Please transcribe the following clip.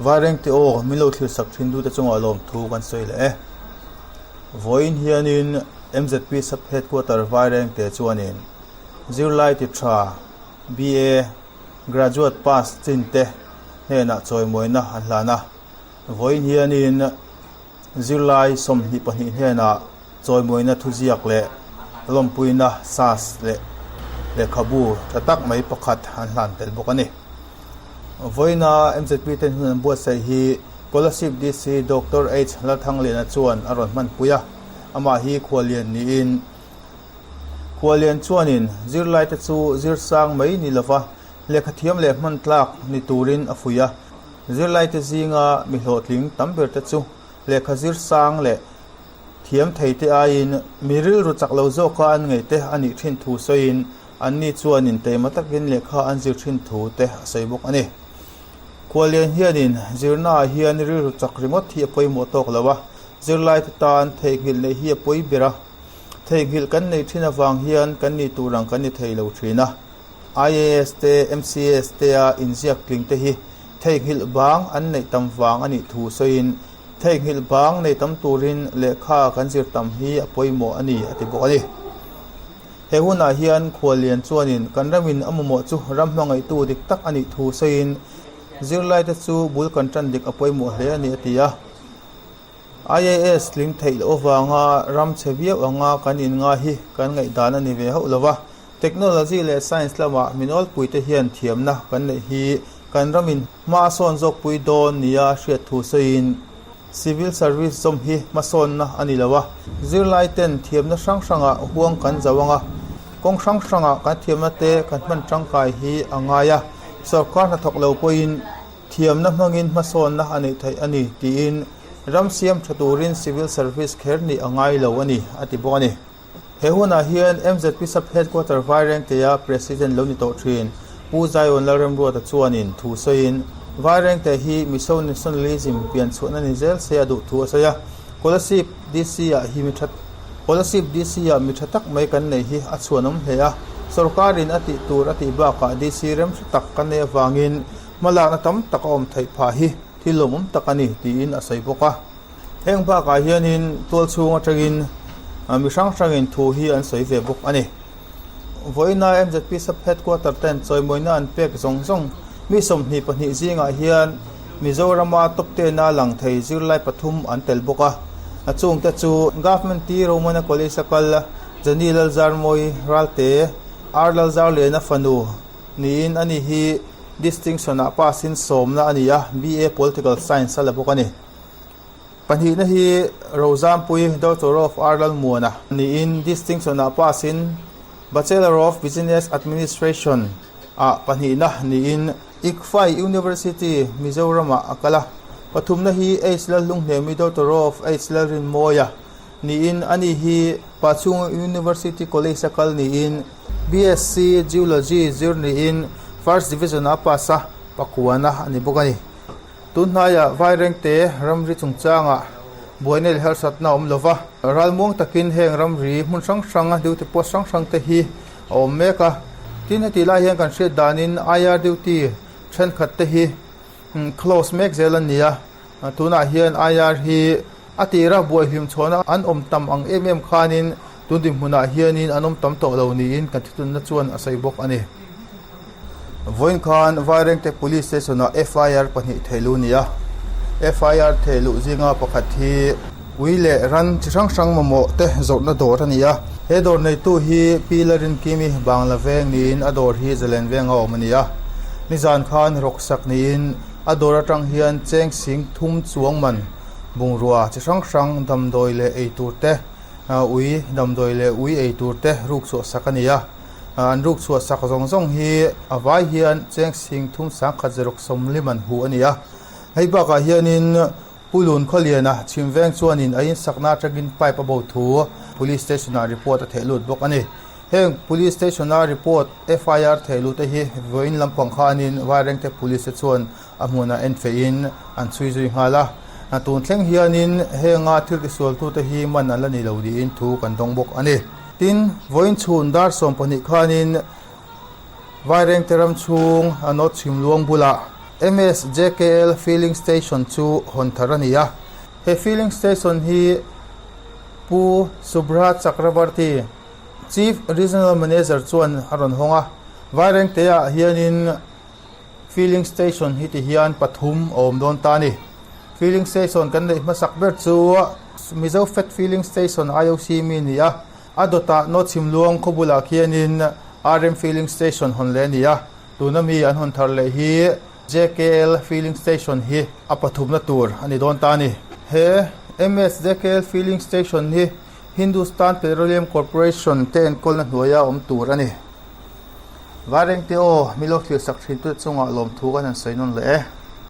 Vairengte aw min lo thlir sak thin dute chungah lawmthu kan sawi leh e. Vawiin hianin MZP Sub Headquarter Vairengte chuanin zirlai ti tha BA Graduate pass chin te hnenah chawimawina an hlan a. Vawiin hianin Zirlai 22 hnenah chawimawina thuziak leh lawmpuina sas leh lehkhabu tha tak mai pakhat an hlan tel bawk a ni. Vawiina MZP ten hun an buatsaih hi Kolasib DC Doctor H Lalthangliana chuan a rawn hmanpui a, amah hi khuallian niin khuallian chuanin zirlaite chu zir sang mai ni lova lehkhathiam leh hman tlak ni turin a fuih a. Zirlaite zinga mi hlawhtling tam berte chu lehkha zir sang leh thiam theite aiin mi rilru chak lo zawka an ngaihte a nih thin thu sawiin anni chuanin teima takin lehkha an zir thin thu te a sawi bawk a ni. Khuallian hianin zirnaah hian rilru chak ringawt hi a pawimawh tawk lo a, zirlaite tan theihnghilh neih hi a pawi ber a, theihnghilh kan neih thin avang hian kan nih tur ang kan ni thei lo thin a. IAS te, MCS te a inziak tling te hi theihnghilh bang an neih tam vang a nih thu sawiin, theihnghilh bang nei tam turin lehkha kan zir tam hi a pawimawh a ni a ti bawk a ni. He hunah hian Khuallian chuanin kan ramin a mamawh chu ram hmangaihtu dik tak a nih thu sawiin, zirlaite chu bul kan tan dik a pawimawh hle a ni a ti a. IAS tling theih loh avanga ram chhe viau anga kan inngai hi kan ngaihdan a ni ve hauh lo va. Technology leh Science lamah min awlpuite hian thiamna kan neih hi kan ramin hma a sawn zawkpui dawn nia hriat thu sawiin Civil Service zawm hi hmasawnna a ni lo a, zirlaiten thiamna hrang hrangah huang kan zo ang a, kawng hrang hrangah kan thiamna te kan hman tangkai hi a ngai a, sorkar hnathawk lo pawhin thiamna hmangin hmasawnna a neih theih a ni tiin ram siam tha turin Civil Service kher nih a ngai lo a ni, a ti bawk a ni. He hunah hian MZP Sub Headquarter Vairengtea President lo ni tawh thin Pu Zion Lalremruata chuanin thu sawiin, Vairengte hi Mizo Nationalism pianchhuahna ni zel se a duh thu a sawi a. Kolasib DC-ah hi mi tha Kolasib DC-ah mi tha tak mai kan neih hi a chhuanawm hle a, sawrkarin a tih tur a tih bakah DC rem hre tak kan neih avangin hmalakna tam tak a awm theih phah hi thil lawmawm tak a ni tiin a sawi bawk a. Heng bakah hianin tual chhung atangin mi hrang hrangin thu hi an sawi ve bawk a ni. Vawiina MZP Sub Headquarter ten chawimawina an pek zawng zawng mi 22 zingah hian Mizorama top ten a lang thei zirlai pathum an tel bawk a. A chungte chu Government T Romana College a kal Jenny Lalzarmawi Ralte, R Lalzarliana fanu niin ani hi Distinction ah pass in sawmna a ni a, BA Political Science a la bawk a ni. Pahnihna hi Rozampui Doctor of R Lalmuana niin Distinction ah pass in Bachelor of Business Administration ah pahnihna niin ICFAI University Mizoram ah a kal a. Pathumna hi H Lalhlunghnemi Doctor of H Lalrinmawia niin ani hi Pachhunga University College a kal niin BSc Geology zir niin First Division ah a pass a, pakuana a ni bawk a ni. Tunhnaiah Vairengte ramri chungchangah buaina leh harsatna a awm lo va, ralmuang takin heng ramri hmun hrang hrang duty post hrang hrang te hi a awm mek a. Tin, heti lai hian kan hriat danin IR duty thenkhat te hi close mek zel a ni a, tunah hian IR hi a tira buai hlimchhawna an awm tam ang em em khanin tun dinhmunah hianin an awm tam tawh lo niin kan thutunna chuan a sawi bawk a ni. Vawiin khan Vairengte Police Station ah FIR pahnih theihluh a ni a, FIR theihluh zinga pakhat hi ui leh ran chi hrang hrang mamawh te zawrhna dawr a ni a, he dawr neitu hi Pi Larinkimi Bangla veng niin a dawr hi Zalen venga awm a ni a, nizan khan rawksak niin a dawr atang hian cheng sing thum chuang man bungrua chi hrang hrang damdawi leh eitur te ui damdawi leh ui eitur te ruk chhuah sak a ni a. An ruk chhuah sak zawng zawng hi a vai hian cheng sing thum sangkhat zaruk sawmlim an huh a ni a. Hei bakah hianin Pu Lun Khawliana chhim veng chuanin a insakna atangin pipe a bo thu Police Station-ah report a theh lut bawk a ni. Heng Police Station-a report FIR theh lut te hi vawiin lampang khanin Vairengte Police te chuan a hmunah en feihin an chhui zui nghal a. Tun thleng hianin henga thil tisualtute hi man an la ni lo niin thu kan dawng bawk a ni. Tin, vawiin chhun dar 12 khanin Vairengte ram chhung a North Chhimluang bulah MSJKL Filling Station chu hawn thar a ni a. He Filling Station hi Pu Subhra Chakravarti, Chief Regional Manager chuan a rawn hawng a. Vairengteah hianin Filling Station hi ti hian pathum a awm dawn ta a ni. Filling Station kan neih hmasak ber chu Mizo Fat Filling Station IOC mi a ni a. A dawtah Nawchhimluang khaw bulah khianin RM Filling Station hawn leh a ni a. Tuna mi an hawn thar leh hi JKL Filling Station hi a pathumna tur a ni dawn ta a ni. He MSJKL Filling Station hi Hindustan Petroleum Corporation te enkawlna hnuaia awm tur a ni. Vairengte aw, mi lo thlir sak thin tute chungah lawmthu kan han sawi nawn leh e.